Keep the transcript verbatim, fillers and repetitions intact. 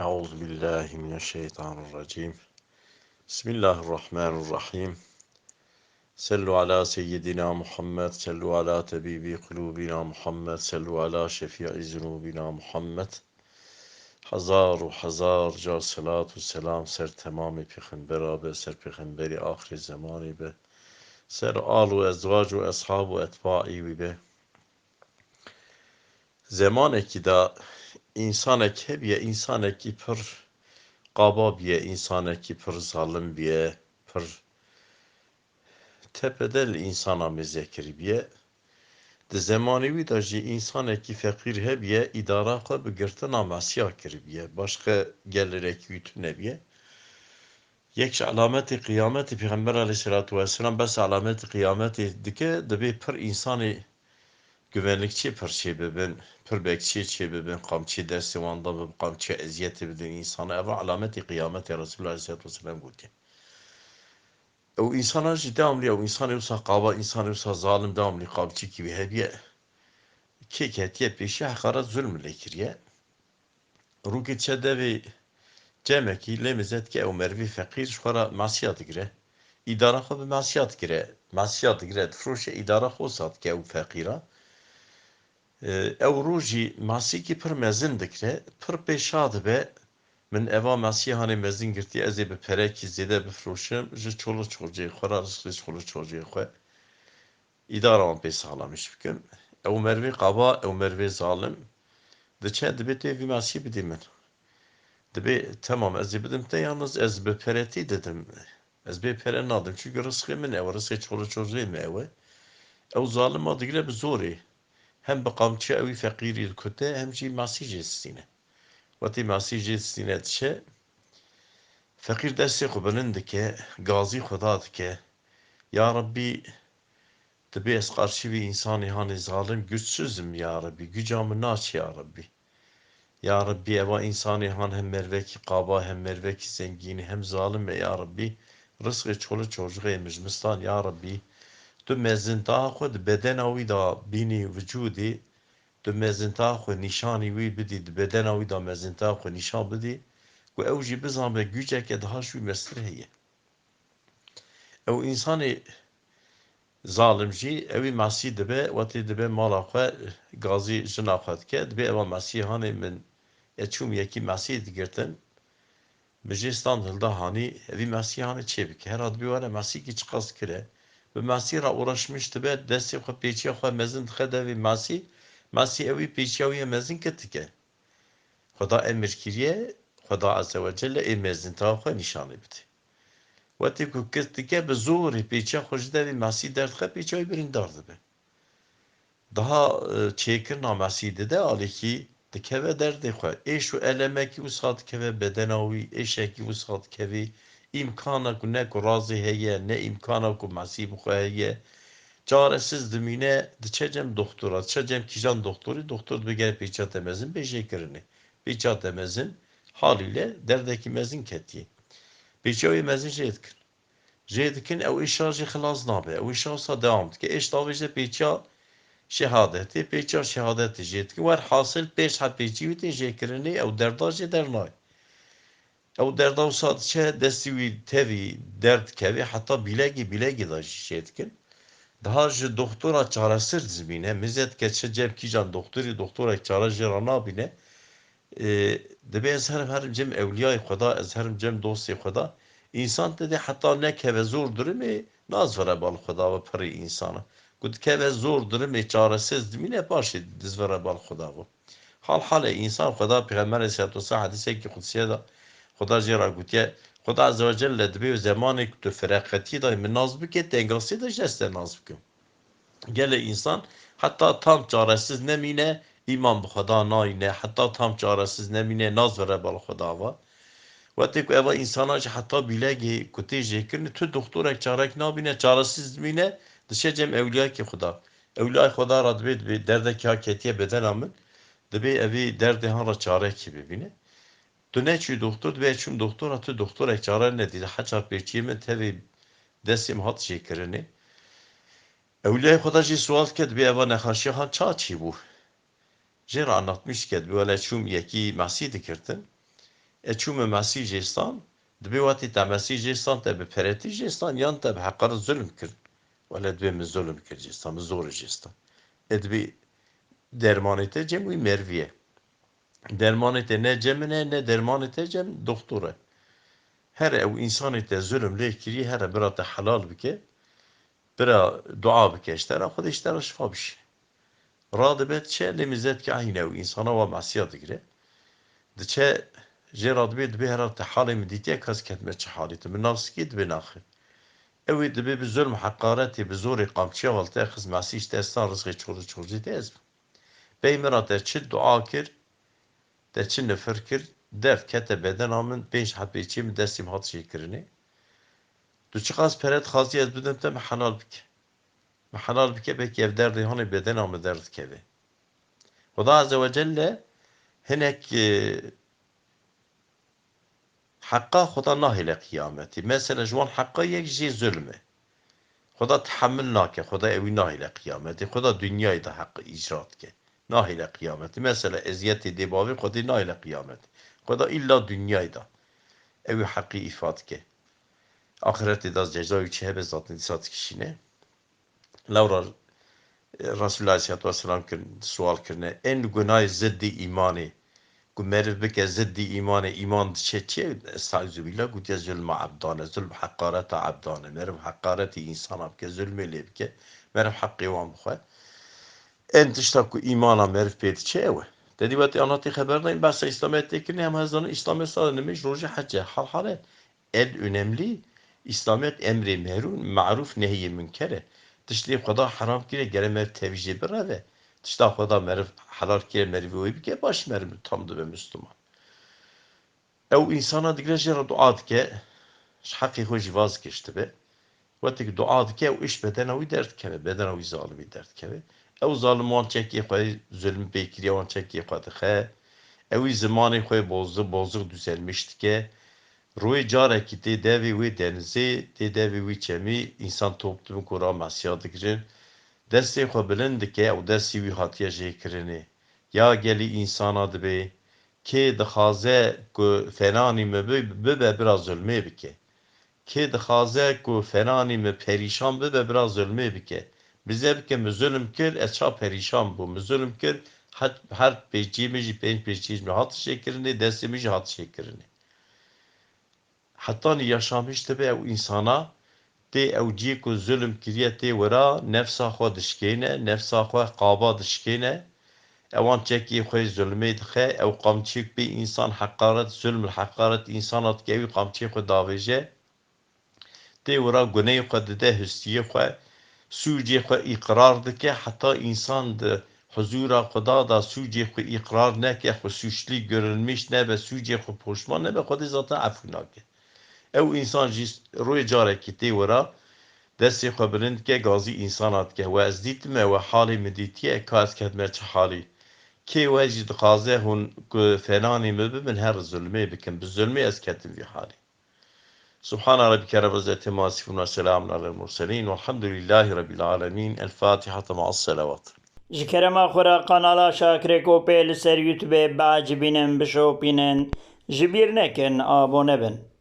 أعوذ بالله من الشيطان الرجيم. بسم الله الرحمن الرحيم. صلوا على سيدنا محمد، صلوا على طبيب قلوبنا محمد، صلوا على شفيع ذنوبنا محمد. Hezar û hezar car selat û selam ser temamê pêxembera be, ser pêxemberê axirê zemanê be, ser al û ezwac û eshab û etbaî wî be. Zemanekî de însanek hebiye, însanekî pir qaba biye, însanekî pir zalim biye, pir tepede li însana mêze kiribiye. Di zemanê wî de jî însanekî feqîr hebiye, îdara xwe bi girtina mesiya kiribiye. Başqe gelirekî wî tune biye. Yek ji elametê qiyametê, Pêxember aleyhisselatu vesselam behsa elametê qiyametê dike, dibê pir însanê güvenlikçiyê pir çê bibin, pir bekçiyê çê bibin, qamçiyê destê wan de bibin, qamçiyê eziyetê bidin însana. Eva elametê qiyametê Resulullah aleyhisselatu vesselam gotiye. Ew însana jî devamlî, ew însanê wisa qaba, însanê wisa zalim devamlî qamçîkî wî hebiye. Kê ketiye pêşî heqaret zulm lê kiriye. Rûkê diçe devê cemekî lê mêze dike ew merivê feqîr ji xwe re masiya digire. Îdara xwe bi masiya digire. Masiya digire, difiroşe, îdara xwe wisa dike ew feqîra. Ew rojî masîkî pir mezin digire, pir pê şa dibe, min eva masî hanê mezin girtiye, ez ê bi perekî zêde bifiroşim, ji çolî çocê xwe re, rizqê çolî çocê xwe, îdara wan pê saxlamîş bikim. Ew merivê qaba, ew merivê zalim, diçe dibê tê vî masî bidî min. Dibê, temam, ez ê bidim te, yalnız ez bi peretî didim. Ez bê pere nadim, çunke rizqê min ew e, rizqê çolî çocê min ew e. Ew zalima digire bi zorê. Hem bi qamçiya ewî feqîrî dikute, hem jî masî jê distîne. Wetî masî jê distîne diçe, feqîr destê xwe bilind dike, gazî Xweda dike. Ya Rebbî, dibê ez qarşî vî însanê hanê zalim, güçsüzüm ya Rebbî, güca min naçe ya Rebbî. Ya Rebbî, eva însanê han hem mervekî qaba, hem mervekî zengîn, hem zalim e ya Rebbî. Rizqê çolî çocixê min ji min stan ya Rebbî. Tu mezinta xwe di bedena wî de bînî, vicûdî, tu mezinta xwe nîşanî wî bidî, di bedena wî de mezinta xwe nîşan bidî, ku ew jî bizanbe güceke daha ji wî mestir heye. Ew însanê zalim jî ewî masî dibe, wetî dibe mala xwe, gazî jina xwe dike, dibe eva masî hanê min, e çûm yekî masî digirtin, min jê stand hilda hanî, evî masî hanê çê bike. Hera dibê were masîkî çiqas kir e. Bi masî re uğraşmiş dibe, destê xwe pêçiya xwe mezin dixe devê masî, masî ewî pêçiya wî ye mezin kir dike. Xweda emir kiriye, Xweda Azze ve Celle ê mezinta xwe nîşanê bide. Wetê ku kir dike bi zorê pêçiya xwe ji devê masî derdixe, pêçiya wî birîndar dibe. Daha, e, çêkirina masî dide alîkî dikeve derdê xwe. Êş û elemekî wisa dikeve bedena wî, êşekî wisa dikevî, îmkana ku ne ku razê heye, ne îmkana ku masî bi xwe heye. Çaresiz dimîne, diçe cem doxtora, diçe cem kîjan doxtorî, doxtor dibe gere pêça te mezin bê jêkirinê. Pêça te mezin, halîle derdekî mezin ketiye. Pêça wê mezin jê dikin. Jê dikin, ew êşa jê xilas nabe. Ew êşa wisa dewam dike. Êş davêje pêça şehadetê, pêça şehadetê jê dikin. Werhasil pêş he pêçî wî tê jêkirinê, ew derda jê dernayê. Ew derda wisa diçe destî wî tevî derd kevê, heta bîlegî, bîlegî de jî jê dikin. Daha ji doxtora çaresir dizimîne, mêze dike çi cem kîjan doxtorî, doxtorek çare jê re nabîne. Ê, dibê ez herim, herim cem ewliyayê Xweda, ez herim cem dostê Xweda. Însan tedê heta nekeve zor durimê, nazvere bal Xweda ve pirî însana. Ku dikeve zor durimê, çaresiz dimîne, paşê dizvere bal Xweda ve. Hal hale însan Xweda Pêxemberê Aleyhisselatu Vesselam hedîsekî qudsiye de Xweda jê re gotiye, Xweda Azze ve Celle dibê zemanê ku tu fereqetî de min nas bike, tengasî de ji dest te nas bikim. Gelê însan heta tam çaresiz nemîne, îman bi Xweda nayîne, heta tam çaresiz nemîne, nazvere bal Xweda ve. Wetê ku eva însana jî heta bîlegê ku tê jêkirinê, tu doxtorek çarek nabîne, çaresiz dimîne, diçe cem ewliyakê Xweda. Ewliyayê Xweda re dibê, dibê derdekî ha ketiye bedena min, dibê evî derdê han re çarekî bibîne. Tu neçûyî doxtor, dibê ez çûm doxtora, tu doxtorek çare nedî, heça pêçiyê min tevî destê min hat jêkirinê. Ewliyayê Xweda jê sual dike, dibê eva nexaşiya han ça çêbû? Jê re anlatmiş dike, dibê wele çûm yekî masî dikirtin. E çû min Mesîh jê stan, dibê wetî te Mesîh jê stan, te bi peretî jê stan, yan te bi heqaret zulm kir. Wele dibê min zulm kir jê stan, min zorê jê stan. E dibê dermanê te cem wî merivî ye. Dermanê te ne cem min e, ne dermanê te cem doktor e. Here ew însanê te zulm lê kirî, here bira te helal bike, bira dua bike ji te re, Xwedê ji te re şifa bişîne. Radibe diçe lê mizet ke eynî ew însana wa mesiya digire. Diçe jê re dibê, dibê hera te halê min dîtiye, kes ketime çi halî, tu min nasikî, dibê naxê. Ew ê dibê bi zulm heqaretê, bi zorê qamçiya wal te xist mesî ji te stan, rizqê çolî çolcê te ez bim. Bey min ra te çi dua kir, te çi nifir kir, dev kete bedena min, pênc hebê çê min destê min hat jêkirinê. Tu çiqas pere dixwazî ez bidim te, min helal bike. Min helal bike, belkî ev derdê hanê bedena min derdikeve. Xuda Azze ve Celle hinek, e, heqa Xuda nahêle qiyametê. Mesela ji wan heqa yek jê zulm e. Xuda tehemil nake, Xuda ewî nahêle qiyametê. Xuda dinyayê de heq îcra dike. Nahêle qiyametê. Mesela eziyetê dê bavê Xwedê nahêle qiyametê. Xuda îlla dinyayê de ewî heqî îfa dike. Axiretê de ceza wî çi hebe zaten dîsa dikişîne. Lewra Resulullah Aleyhisselatu Vesselam kirin, sual kirine, en gunayê ziddî îmanê, ku meriv bike ziddî îmanê, îman diçe çi? Estaizu billah, gotiye zulma ebdan e, zulm heqareta ebdan e, meriv heqaretî însana bike, zulmê lê bike, meriv heqê wan bixwe. En tişta ku îmana meriv pê diçe ew e. Te dî wetî anatî xeber nayîn, behsa Îslamiyet tê kirinê, em hezanin Îslamiyet sade nimêj rojê hece, hal hal e. En önemli, Îslamiyet emrê merû, merûf, nehyê münker e. Tiştê Xweda heram kiriye, gere meriv tevî jê bireve. Tişta Xweda meriv helal kiriye, meriv wê bike, baş meriv tam dibe Müslüman. Ew însana digre jê re dua dike, ji heqê xwe jî vaz dike ji dibe. Wextê ku dua dike, ew iş bedena wî derdikeve, bedena wî zalimî derdikeve. Ew zalim wan çekê xwe zulm pê kiriye, wan çekê xwe dixe. Ewî zimanê xwe bozi-, bozix düzelmiş dike. Royê carekî tê devê wê denizê, tê devê wî çemî, însan top dibin ku ra mesiya digirin. Destê xwe bilind dike, ew destê wî hatiye jêkirinê. Ya gelî însana dibê, kê dixwaze ku fenanî min bi-, bibe bira zulmê bike. Kê dixwaze ku fenanî min perîşan bibe bira zulmê bike. Bize bike min zulm kir, ez ça perîşan bûm. Min zulm kir, het-, her pêçiyê min jî pênc pêçiyê min hat şêkirinê, destê min jî hat şêkirinê. Hetanî yaşamiş dibe ew însana, tê ew ciyê ku zulm kiriye tê wira, nefsa xwe dişkêne, nefsa xwe qaba dişkêne, ewan çekê xwe zulmê dixe, ew qamçiyek pê însan heqaret, zulm li heqaret însana dike, ewî qamçiyê xwe davêje, tê wira guneyê xwe dide hustiyê xwe, sûcê xwe îqrar dike, heta însan di huzûra Xuda da sûcê xwe îqrar neke, xwe suçlî görülmîş nebe, sûcê xwe poşman nebe, Xwedê zaten efû nake. Ew însan jî royê carekî tê wira, destê xwe bilind dike, gazî însana dike, we ez dîtime, we halê min dîtiye, ka ez ketime çi halî. Kê we jî dixwaze hûn ku fenanî min bibin, her zulmê bikin, bi zulmê ez ketim vî halî. Subhana Rabbike Rabbil İzzeti Amma Yasifun ve Selamun Alel Murselin Velhamdülillahi Rabbil Alemin. El Fatiha ma'as salavat. Ji kerema xwe re kanala Şakirê Kopê li ser YouTube biecibînin, bişopînin, ji bîr nekin, abone bin.